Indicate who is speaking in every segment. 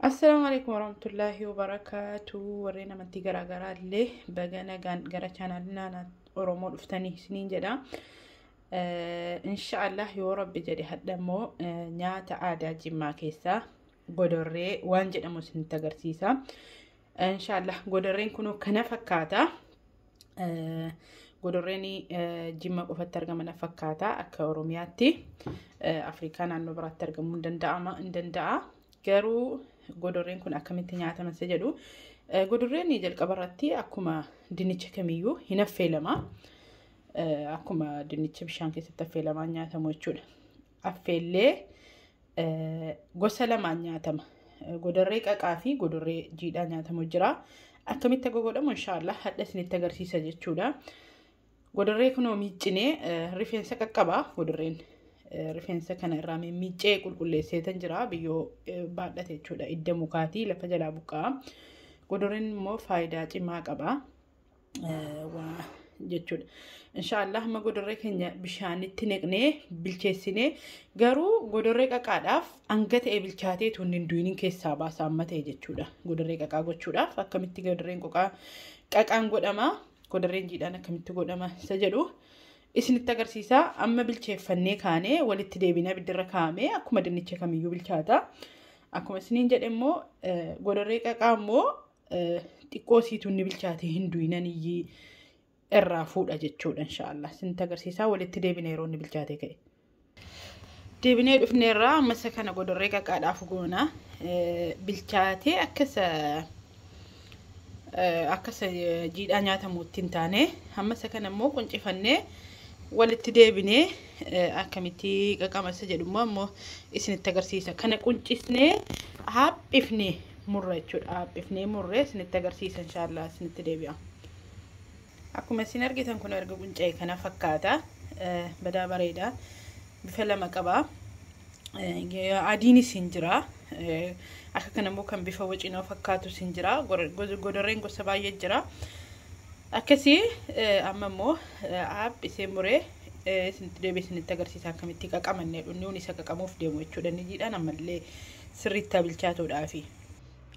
Speaker 1: Assalaamu alaikum warahmatullaahi wabarakaatu. Warreen amantii garaagaraa illee baga nagaan gara chaanaalii Naanaa Oromoo dhuftanii isiniin jedha. Inshaallah yoo rabbi jedhe hadha immoo nyaata aadaa Jimmaa keessaa godorree waan jedhamu isinitti agarsiisa. Inshaallah godorreen kun kana fakkaata. Godorreen Jimma qofatti argama na fakkaata akka Oromiyaatti. Afrikaa naannoo biraatti argamuu hin danda'a. Garuu godorreen kun akkamitti nyaatama isa jedhu. Godorreen jalqaba irratti akkuma dinnicha kamiyyuu hin affeelama. Akkuma dinnicha bishaan keessatti affeelamaan nyaatamu jechuudha. Affeellee gosa lamaan nyaatama. Godorree qaqaa fi godorree jiidhaa nyaatamu jira. Akkamitti akka godhamu inshaallah hadha isinitti agarsiisa jechuudha. Godorree kunoo miiccinee rifeensa qaqqaba godorreen. Rifeensa kana irraa miiccee qulqulleesseetan jira biyyoo baadhate jechuudha. Idda mukaatii lafa jalaa buqqa'a. Godorreen immoo faayidaa cimaa qaba jechuudha. Inshaallah amma godorree keenya bishaanitti naqnee bilcheessinee garuu godorree qaqaadhaaf hanga ta'e bilchaatee tun hin du'iniin keessaa baasa amma ta'e jechuudha. Godorree qaqaa gochuudhaaf akkamitti godorreen qaqaan godhama, godorreen jiidhaan akkamitti godhama isa jedhu isinitti agarsiisa. Amma bilcheeffannee kaanee walitti deebinee abiddarra kaa'amee akkuma dinnicha kamiyyuu bilchaata. Akkuma isiniin jedhe immoo godorree qaqaa immoo xiqqoo siituu inni bilchaatee hin du'inan iyyii irraa fuudha jechuudha inshaallah. Isinitti agarsiisaa walitti deebinee yeroo inni bilchaatee ka'e. Deebinee dhufneerraa amma isa kana godorree qaqaadhaaf goona. Bilchaatee akkasa jiidhaa nyaatamuutti hin taane amma isa kana immoo quncifannee walitti deebinee akkamitti qaqama isa jedhu immoo isinitti agarsiisa. Kana quncisnee haaphifnee murra jechuudha. Haaphifnee murree isinitti agarsiisa inshaallah isinitti deebi'a. Akkuma isin argitan kun erga qunca'e kana fakkaata. Badaa bareeda. Bifa lama qaba. Adiinis hin jira. Akka kana immoo kan bifa wacinoo fakkaatus hin jira. Godorreen gosa baay'ee jira. Akkasii amma immoo haaphisee muree isinitti deebi'ee isinitti agarsiisa akkamitti qaqamannee dhunni isa qaqamuuf deemu jechuudha. Inni jiidhaan ammallee sirriitti bilchaatuudhaafi.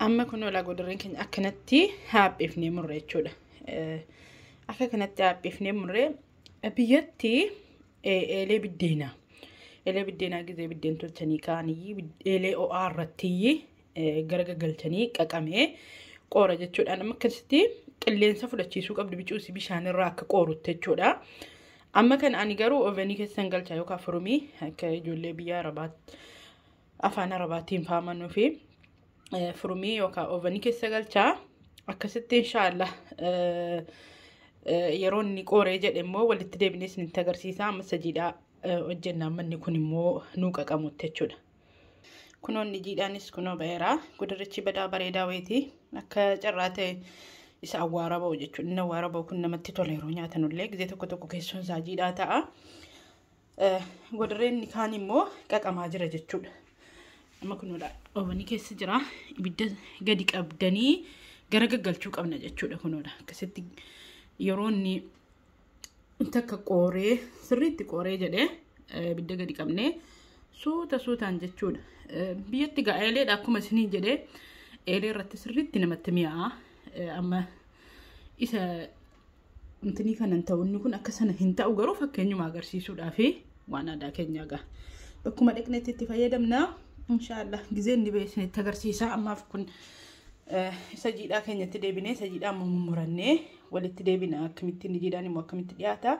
Speaker 1: Amma kun olaa godorreen keenya akkanatti haaphifnee murre jechuudha. Akka kanatti haaphifnee murree biyyatti eelee biddeenaa. Eelee biddeenaa gizee biddeen tolchanii kaanii eelee ho'aa irratti garagagalchanii qaqamee qoora jechuudha. Amma akkasitti qilleensa fudhachiisuu qabdu bicuusi bishaan irraa akka qoorutti jechuudha. Amma kana ani garuu ovenii keessan galchaa yookaan furumii akka ijoollee biyya Arabaa afaan Arabaatiin faamanuu fi furumii yookaan ovenii keessa galchaa akkasitti inshaallah yeroo inni qooree jedhe immoo walitti deebinee isinitti agarsiisa. Amma jiidhaa hojjennaan manni kun immoo nuu qaqamutti jechuudha. Kunoonni jiidhaanis kunoo ba'eera. Godorrichi badaa bareedaa wayiiti. Akka carraa ta'e isa awwaara ba'u jechuudha. Inni awwaara ba'u kun namatti tola yeroo nyaatanullee gizee tokko tokko keessoon isaa jiidhaa ta'a. Godorreen kaan immoo qaqamaa jira jechuudha. Amma kunoodha ovenii keessa jira. Ibidda gadi qabdanii gara gaggalchuu qabna jechuudha kunoodha. Akkasitti yeroo inni takka qooree sirriitti qooree jedhee ibidda gadi qabnee suuta suutaan jechuudha. Biyyatti gaa eeleedha akkuma isiniin jedhee eelee irratti sirriitti namatti mi'aa'a. Amma isa intinii kanan ta'u inni kun akka sana hin ta'u garuu fakkeenyuma agarsiisuudhaaf waan aadaa keenyaa gaa. Bakkuma dhaqnetti itti fayyadamna. Inshaallah gizeen ni isinitti agarsiisa. Ammaaf kun isa jiidhaa keenyatti deebinee isa jiidhaa immoo mummurannee walitti deebina. Akkamitti inni jiidhaan immoo akkamitti dhiyaata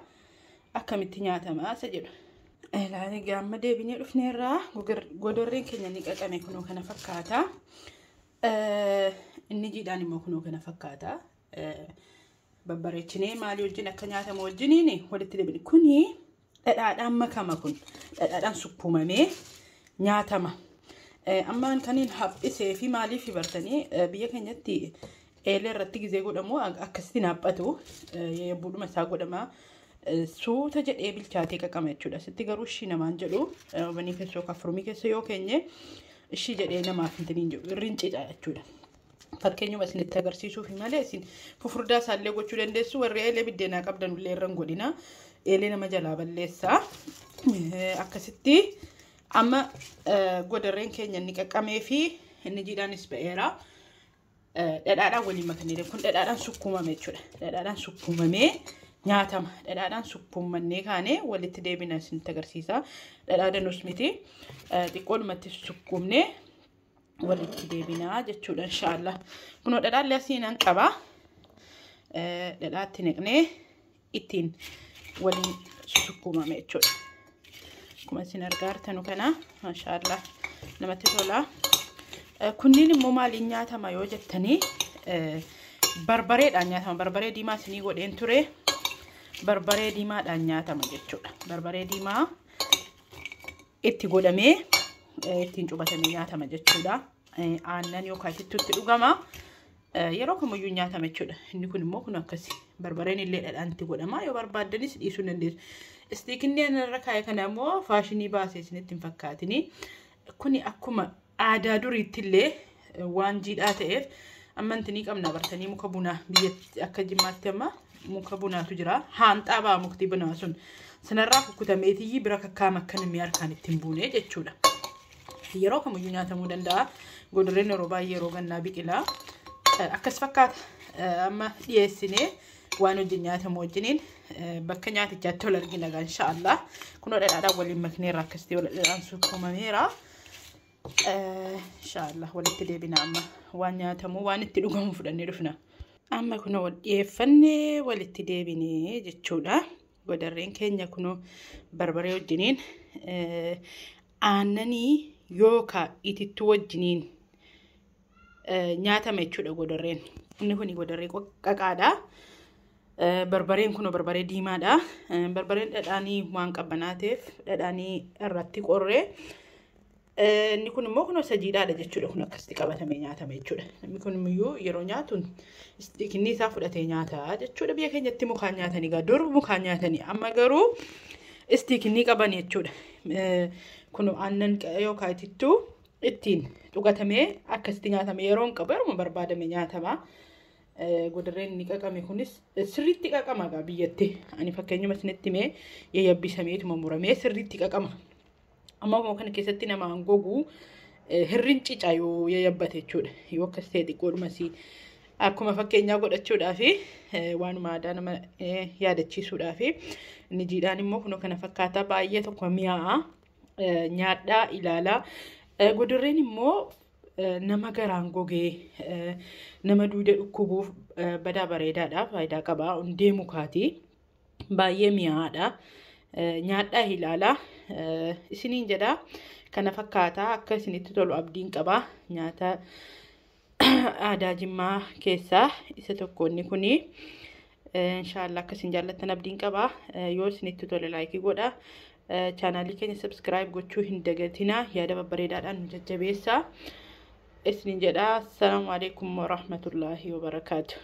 Speaker 1: akkamitti nyaatama isa jedhu. Ilaali amma deebinee dhufneerraa godorreen keenya ni qaqame kunoo kana fakkaata. Inni jiidhaan immoo kunoo kana fakkaata. Babbareechinee maalii wajjin akka nyaatamu wajjiniin walitti deebine. Kuni dhadhaadhaan makama kun dhadhaadhaan sukkuumamee nyaatama. Ammaan kaniin haphisee fi maaliif bartanii biyya keenyatti eelee irratti gizee godhamu akkasitti haaphatu yebbuudhuma isaa godhama. Suuta jedhee bilchaatee qaqama jechuudha. Asitti garuu ishii namaan jedhu ovenii keessa yookaan furumii keessa yoo keenye ishii jedhee namaaf hin jedhu irri hin cica jechuudha. Fakkeenyuma isinitti agarsiisuuf malee isin fufurdaa isaallee gochuu dandeessu. Warri eelee biddeenaa qabdan illee irra hin godhina. Eelee nama jalaa balleessa. Akkasitti amma godorreen keenya inni qaqqamee fi Inni jiidhaanis ba'eera. Dhadhaadhaan waliin makannee kun dhadhaadhaan sukkuumame jechuudha. Dhadhaadhaan sukkuumamee nyaatama. Dhadhaadhaan sukkuumannee kaanee walitti deebina isinitti agarsiisa. Dhadhaa danuus miti. Xiqqoodhumatti sukkuumnee walitti deebinaa jechuudha inshaallah. Kunoo dhadhaallee asiin nan qaba. Dhadhaatti naqnee ittiin waliin sukkuumame jechuudha. Akkuma isin argaa jirtanu kana maashaallah namatti tola. Kunniin immoo maaliin nyaatama yoo jettanii barbareedhaan nyaatama. Barbaree diimaa isinii godheen ture. Barbaree diimaadhaan nyaatama jechuudha. Barbaree diimaa itti godhamee ittiin cubatamee nyaatama jechuudha. Aannan yookaan itittuutti dhugama. Yeroo kamiyyuu nyaatama jechuudha. Inni kun immoo kun akkasi. Barbareen illee dhadhaan itti godhama. Yoo barbaaddanis dhiisuu dandeessu. Istiikinni irra kaa'e kana immoo faashinii baasee isinitti hin fakkaatini. Kuni akkuma aadaa duriitti illee waan jiidhaa ta'eef ammantinii qabna bartanii muka bunaa biyyatti akka Jimmaatti amma muka bunaatu jira. Haanxaa ba'a mukti bunaa sun. Sanarraa kukkutameetii bira kakkaama akka namni harkaan ittiin buune jechuudha. Yeroo kamiyyuu nyaatamuu danda'a. Godoreen yeroo baay'ee yeroo gannaa biqilaa. Akkas fakkaata. Amma dhiyeessinee waan wajjin nyaatamu wajjiniin bakka nyaatichaatti wal argina egaa inshaallah. Kunoo dhadhaadhaan waliin makneerra akkasitti wal dhadhaan sukkuumameera. Inshaallah walitti deebina amma waan nyaatamu waan itti dhugamu fudhannee dhufna. Amma kunoo wal dhiyeeffannee walitti deebinee jechuudha. Godarreen keenya kunoo barbaree wajjiniin aannanii yookaan itittuu wajjiniin nyaatama jechuudha godarreen. Inni kun godarree qaqaadha. Barbareen kun barbaree diimaadha. Barbareen dhadhaanii waan qabbanaa ta'eef dhadhaanii irratti qorree. Inni kun immoo kun sajiidhaadha jechuudha. Kun akkasitti qabatamee nyaatama jechuudha. Namni kun immoo yeroo nyaatu istiikinni isaa fudhatee nyaata jechuudha. Biyya keenyatti mukaan nyaatanii egaa dur mukaan nyaatanii amma garuu istiikinni qaban jechuudha. Kun aannan yookaan itittuu ittiin dhugatamee akkasitti nyaatame yeroo hin qabu yeroo barbaadame nyaatama. Godarreen inni qaqame kunis sirriitti qaqama egaa biyyatti. Ani fakkeenyuma isinitti himee yayyabbisameetuma muramee sirriitti qaqama. Amma immoo kana keessatti namaan gogu hirrin cica yoo yayyabbate jechuudha. Yoo akkas ta'e xiqqoodhumas akkuma fakkeenyaa godhachuudhaaf waanuma aadaa nama yaadachiisuudhaaf inni jiidhaan immoo kunoo kana fakkaata baay'ee tokko mi'aa'a. Nyaadhaa ilaalaa. Godorreen immoo nama garaan gogee nama duuda dhukkubuuf badaa bareedaadha. Faayidaa qaba. Hundee mukaati. Baay'ee mi'aadha. Nyaadhaa ilaalaa. Isiniin jedha. Kana fakkaata akka isinitti tolu abdiin qaba. Nyaata aadaa Jimmaa keessaa isa tokko inni kuni. Inshaallah akka isin jaallattan abdiin qaba. Yoo isinitti tole laayikii godha. Chaanaalii keenya subscribe gochuu hin dagatinaa. Yaada babbareedaadhaan nu jajjabeessaa. Isiniin jedha. Assalaamu alaikum warahmatullaahi wabarakaatu.